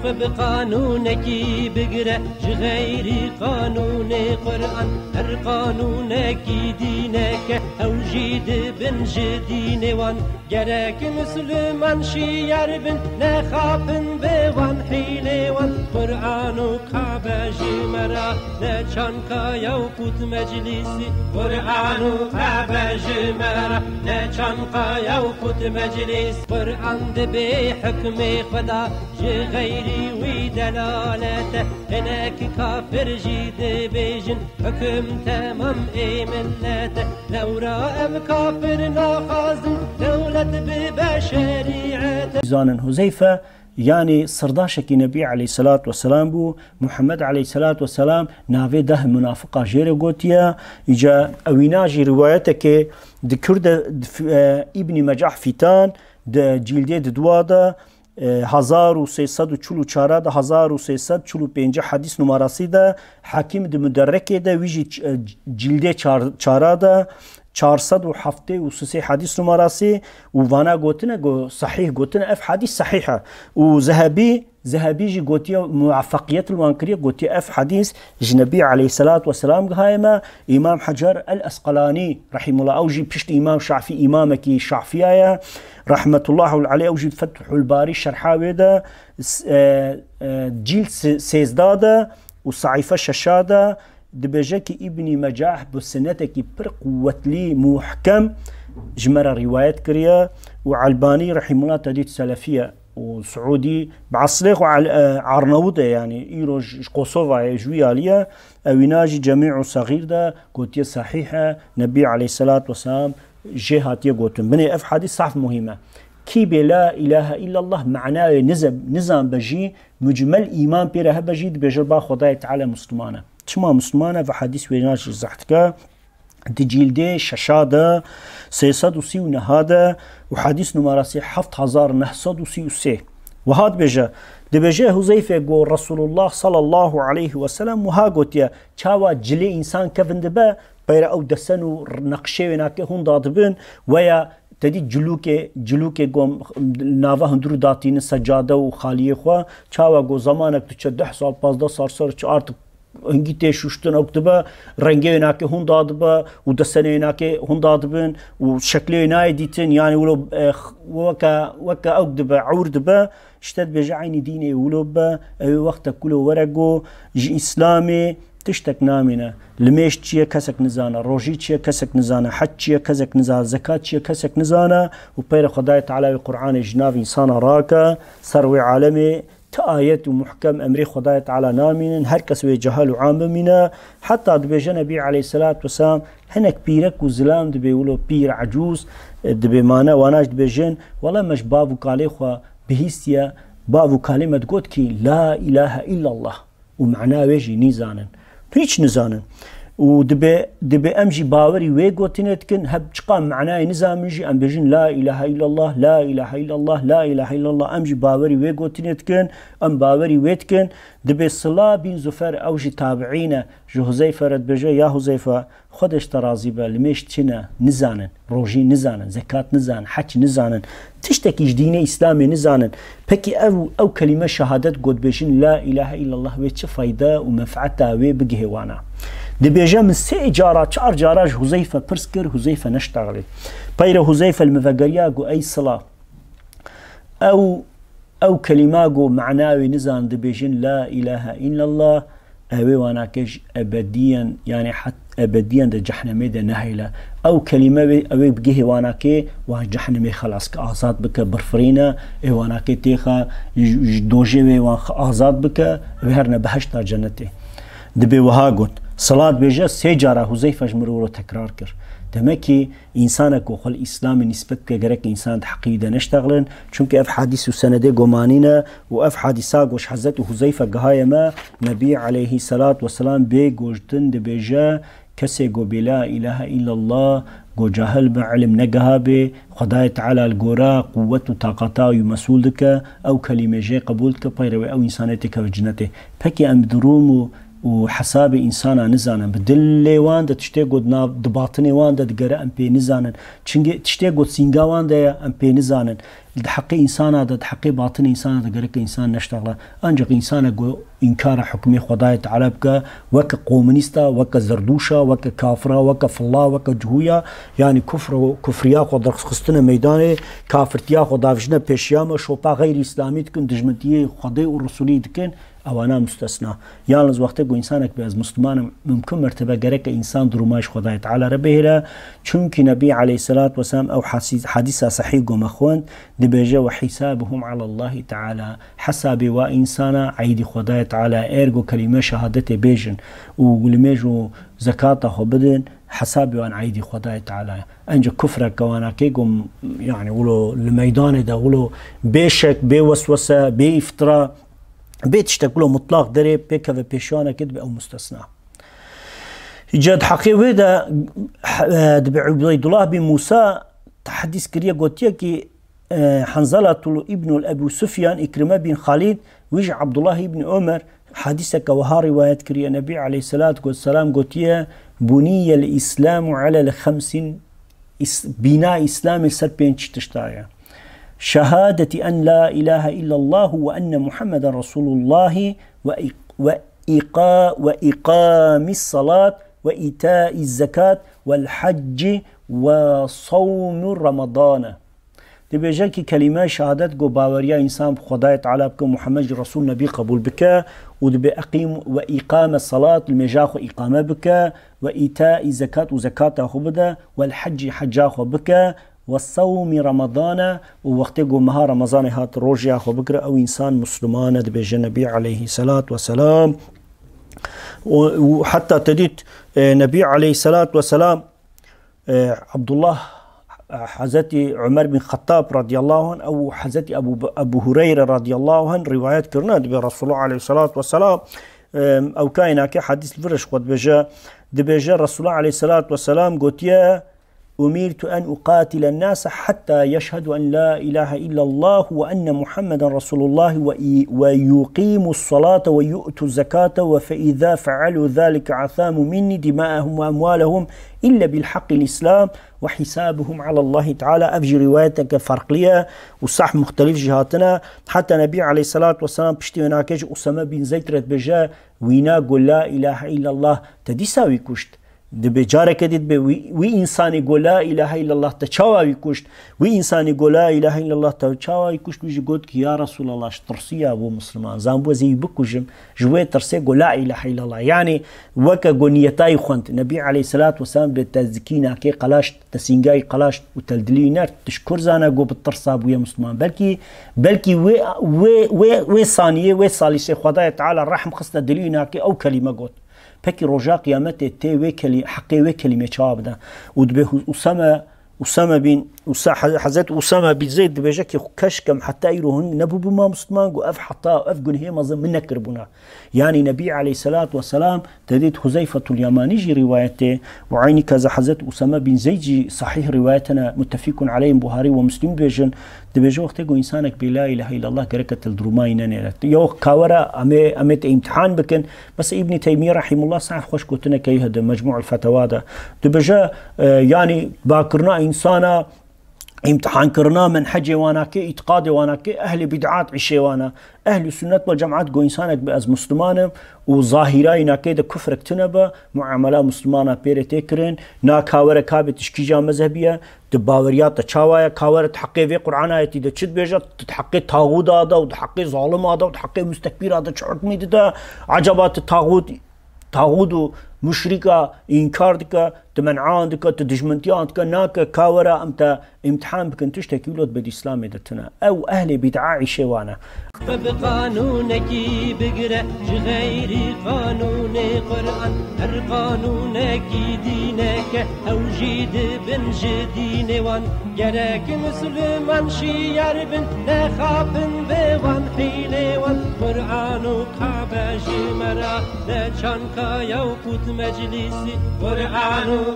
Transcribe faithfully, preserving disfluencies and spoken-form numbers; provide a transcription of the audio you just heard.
Xwe bi qanûnekî bigire, ji xeyrî qanûnê Quran, her qanûnekî dîneke, ew jî dibin ji dînê wan. Gerek Misliman şiyar bin, nexapin bi wan hîlê wan. Quran û Kabe ji me re ne çanka ye û qut meclîsî. Quran û Kabe ji me re ne çanka ye û qut meclîs. Quran dibê hukmê Xweda, ji xeyrî wî delalete. Hinek kafir jî dibêjin, hukum temam ê millete. Lewra ev kafir naxwazin, dewlet bibe şerîete. Zanin Huzeyfe, yanî sirdaşekî Nebî aleyhisselatu vesselam bû. Muhammed aleyhisselatu vesselam navê deh munafiqa jê re gotiye. Îca ewîna jî riwayetekê di Kurde, di f-, e, Îbnî Mecah Fîtan, di cîldê di dua de, e, hezar û sê sed û çil û çar de, hezar û sê sed çil û pênc hedîs numarasî de, Hakim di Muderrekê de, wî jî ç-, e, cîldê çar-, çara de, çar sed û heftê û sê hedîs numarasî û vana gotine ku sahîh gotine, ev hedîs sahîh e. Û Zehebî, Zehebî jî gotiye, muwefeqiyet li wan kiriye, gotiye ev hedîs ji Nebî aleyhisselatu vesselam gihaye me. Îmam Hecer el-Esqelanî rahimullah, ew jî pişt Îmam Şafî, îmamekî Şafiya ye, rahmetullahul aleyh, ew jî Fethul Barî şerha wê de, s-, e, e, cîld se-, sêzda de û saîfe şeşa de, dibêje ki Îbnî Mecah bi sinetekî pir quwetlî, muhkem ji me re rîwayet kiriye û Elbanî rahimullah tedît Selefiye û Siûdî bi eslê xwe El-, e, Arnavut e, yanî îro ji, ji Kosova ye, ji wî alî ye. Ewîna jî Cemî û Sexîr de gotiye sahîh e, Nebî aleyhisselatu vesselam jê hatiye gotin. Binê ev hadîs saf muhîm e. Kî bê la ilahe illallah manayê nize-, nizan be jî, mucmel îman pê re hebe jî, dibêje ba Xwedayê Teala Musliman e. Çima Musliman e? Ve hadîs wêna jî izah dike. Di cîldê şeşa de, sê sed û sî û neh de û hadîs numarasî heft hezar neh sed û sî û sê. Wiha dibêje, dibêje Huzeyfe got, Resulullah sallallahu aleyhi ve sellem wiha gotiye, çawa cilê însan kevin dibe, peyre ew desen û neqşê wê nake hûn dadibin, weya te dî cilûkê, cilûkê gom nava hundirû datînin secade û xaliyê xwe, çawa got zemanek tu çe deh sal, pazdeh sal ser çi artık hingî tê şuştin, ew dibe, rengê wê nake hûn dadibe û desenê wê nake hûn dadibin û şeklê wê nayê dîtin, yanî wilo, eh, weke, weke ew dibe, ewr dibe, işte dibêje eynî dînê wilo bibe, ew ê wextek wilo were go, ji Îslamê tiştek namîne. Limêj çi ye kesek nizane, rojî çi ye kesek nizane, hec çi ye kesek nizane, zekat çi ye kesek nizane û peyre Xwedayê Teala wê Qur'anê ji nav însana rake, ser wê alemê ti ayet û muhkem emrê Xwedayê Teala namînin, her kes wê cehel û am bimîne. Heta dibêje Nebî aleyhisselatu vesselam, hinek pîrek û zilam dibê wilo pîr, ecûz, e, dibê mane, wana jî dibêjin, wela me ji bav û kalê xwe bihîstiye, bav û kalê me digot kî, La ilahe illallah. Û mana wê jî nîzanin. Hîç nizanin. Û dibe, dibe em jî bawerî wê gotinê dikin, heb çiqa manayê nizanin jî em bêjin, La ilahe illallah, la ilahe illallah, la ilahe illallah. Em jî bawerî wê gotinê dikin, em bawerî wê dikin. Dibe Sila bin Zufer, ew jî tabiîn e, ji Huzeyfe re dibêje, Ya Huzeyfe, Xwedê ji te razî be, limêj çi ne, nizanin, rojî nizanin, zekat nizanin, hec nizanin, tiştekî ji dînê Îslamê nizanin. Pekî ev, ew kelîme şehadet got bêjin, La ilahe illallah, wê çi fayde û menfeeta wê bigihê wana? Dibêje, min sê cara, çar cara ji Huzeyfe pirs kir, Huzeyfe neştexilî. Peyre Huzeyfe li min vegeriya, got, Ey Sila, ew, ew kelîma got, mana wê nizan, dibêjin, La ilahe illallah, ew ê wanake ji ebediyen, yanî het ebediyen de cehnemê de nehêle. Ew kelîme wê, ew ê bigihê wanakê, wan ji cehnemê xelas ke, azad bike, birfirîne, ê wanakê têxe, ji, ji dojê wê wan xe-, azad bike, wê herine behişta cennetê. Dibê wiha got. Sila dibêje, sê cara Huzeyfe ji min re wilo tekrar kir. Demek ki, Însanek ku xwe li Îslamê nîsbet bike, gerek însan di heqî wî de neştexilin. Çunke ev hadîs û senedê gomanî ne û ev hadîsa ku ji Hezretî Huzeyfe gihaye me, Nebî aleyhî selat weselam bê gotin dibêje, kesê ku bê la îlahe îllallah, ku cahil be, ilim negiha bê, Xwedayê Teala li gora quwwet û taqata wî mesûl dike, ew kelîmê jê qebûl dike, peyre wê ew însanê têkeve cinetê. Pekî em bi dirûm û û hesabê însana nizanin. Bi dilê wan de tiştê ku di nav, di batinê wan de digere em pê nizanin. Çimkî tiştê ku sînga wan de ye em pê nizanin. Di heqê însana de, di heqê batinê însana de gerek e însan neştexle. Ancak însanek ku înkara hukmê Xwedayê Teala bike, weke komûnîsta, weke zerdûşa, weke kafira, weke filla, weke cihûya, yanî kufr û kufriya xwe derxistine meydanê, kafirtiya xwe davijine pêşiya me, şopa xeyrî îslamî dikin, dijmentiyê Xwedê û Resûlî dikin, ewana mustesna. Yalnız wextê ku însanek bê ez Musliman im, mumkin mertebe gereke însan duruma ji Xwedayê Teala re bihêle. Çimkî Nebî aleyhisselatu vesselam ew hasî-, hadîsa sehîh ku me xwend, dibêje, "Ve hisabuhum alallahî teala." Hesabê wa însana eydî Xwedayê Teala. Ergo kelîme şehadetê bêjin û limêj û zekata xwe bidin, hesabê wan eydî Xwedayê Teala. Ence kufreke wanakê ku, yani, wilo li meydanê de, wilo bê şek, bê weswese, bê îftira, bê tiştek wilo mutlaq derê pêkeve pêşiyanekê dibe ew mustesna. Îca di heqê wê de, e, dibe Ubeydullah bin Musa te hedîs kiriye, gotiye ki, e, Hanzalatul Îbnul Ebu Sufyan, Îkrime bin Xalid, wî ji Abdullah îbn Omer hedîseke wiha rîwayet kiriye. Nebî aleyhisselatu vesselam gotiye, "Buniyel Îslamu alel xemsin." Îs-, bîna Îslamê ser pênc tişta ye. Şehadeti en la ilahe illallah ve enne Muhammeden Resulullah ve î-, ve îqa-, ve îqamis salat ve îtaiz zekat vel hacci ve savmu Ramadane. Dibêje ki kelîme şehadet ku baweriya însan bi Xwedayê Teala bike, Muhammed jî Resul Nebî qebûl bike û dibe eqîm ve îqame salat, limêja xwe îqame bike, ve îtaî zekat û zekata xwe bide, vel heccî hecca xwe bike, ve sewmî Ramadane û wextê ku meha Ramazanê hat rojiya xwe bikire, ew însan Musliman e, dibêje Nebî aleyhisselat vesselam. Û, û heta te dît, e, Nebî aleyhisselat vesselam, e, Abdullah, e, Hezretî Ömer bin Xettab radiyallahu anh, ew Hezretî Ebu, Ebu Hureyre radiyallahu anh rivayet kirine, dibe Resulullah aleyhisselat vesselam, e, ew kaînake hadîs li vir e ji xwe dibêje, dibêje Resulullah aleyhisselat vesselam gotiye, "Umirtu en uqatile nase hatta yeşhedu en la ilahe illallah ve enne Muhammeden Resulullah ve i-, ve yuqimu salate ve yu'tu zekate ve fe izâ fealu zâlike asâmu minni dimâehum ve emwâlehum ille bil haqqil Îslam ve hisâbuhum alallahi teala." Ev jî rivayeteke farklı ye û sah muxtelîf jî hatine. Heta Nebî aleyhisselatu vesselam piştî wê nake ji Usame bin Zeyd re dibêje, wîna got, "La ilahe illallah", te dîsa wî kuşt. Dibe careke dî dibe wî, wî însanî got, "La ilahe illallah", te çawa wî kuşt? Wî însanî got, "La ilahe illallah", te çawa wî kuşt? Wî jî got ki, "Ya Resulallah, ji tirsiya bû Musliman. Zanbû ez ê wî bikujim, ji wê tirsê got, 'La ilahe illallah.'" Yanî weke got niyetayî xwend. Nebî aleyhisselatu vesselam bê te zikî nake qelaşt, te sîngayî qelaşt û te li dilî nert. Tu ji kur zane got bi tirsa bûye Musliman. Belkî, belkî wê, wê, wê, wê saniyê, wê salîsê Xwedayê Teala rehm xiste dilî nake ew kelîme got. Pekî roja qiyametê tê wê kelî-, heqê wê kelîmê çawa bide? Û dibê Hu-, Usame, Usame bin, Usa-, He-, Hezret Usame bin Zeyd dibêje ki, "Keşkem heta îro hûn nebûbûma Musliman, got, ev heta, ev gunhê mezin min nekiribûna." Yanî Nebî aleyhisselatu vesselam te dît Huzeyfetul Yamanî jî rivayetê û eynî keza Hezret Usame bin Zeyd jî sahîh rivayetene, muttefîkun aleyh, Buharî ve Muslim dibêjin. Dibêje wextê ku însanek bê la ilahe illallah gereke til duruma wî nenêre. Yew kawera em ê, em ê te îmtihan bikin. Mesela Îbnî Teymîye rahimullah sahib xweş gotineke wî hede Mecmu'ul Fetewa de. Dibêje, e, yanî bakirina însana, îmtihankirina menhecê wanakê, îtiqadê wanakê, ehlê bid'at îşê wana. Ehlî sunnet ve cemaat go însanek bi ez Musliman im û zahîra wî nakê de kufrek tune be, muamela Muslimana pê re tê kirin, na kawere kabê tişkîja mezhebî ye, Tu baweriya te çawa ye? Ka were tu heqê vê Qur'an ayetî de çi dibêje? Tu heqê taxûda de û tu heqê zalima de û tu heqê mustekbîra de çi hukmî dide? Ecaba tu taxûd, taxûd û muşrîka înkar dike, tu men'an dike, tu dijmintiyan dike, nake ka were em te îmtihan bikin, tiştekî wilo di bed Îslamê de tune. Ew ehlê bîd'a îşê wan e. Bi qanûnekî bigire ji xeyrî qanûnê Qur'an, her qanûnekî dîneke, ew jî dibin ji dînê wan. Gerek misliman şiyar bin, nexapin bi wan hîlê wan. Qur'an û Kabe ji me re ne çanka ye û qût meclîsî. Qur'an û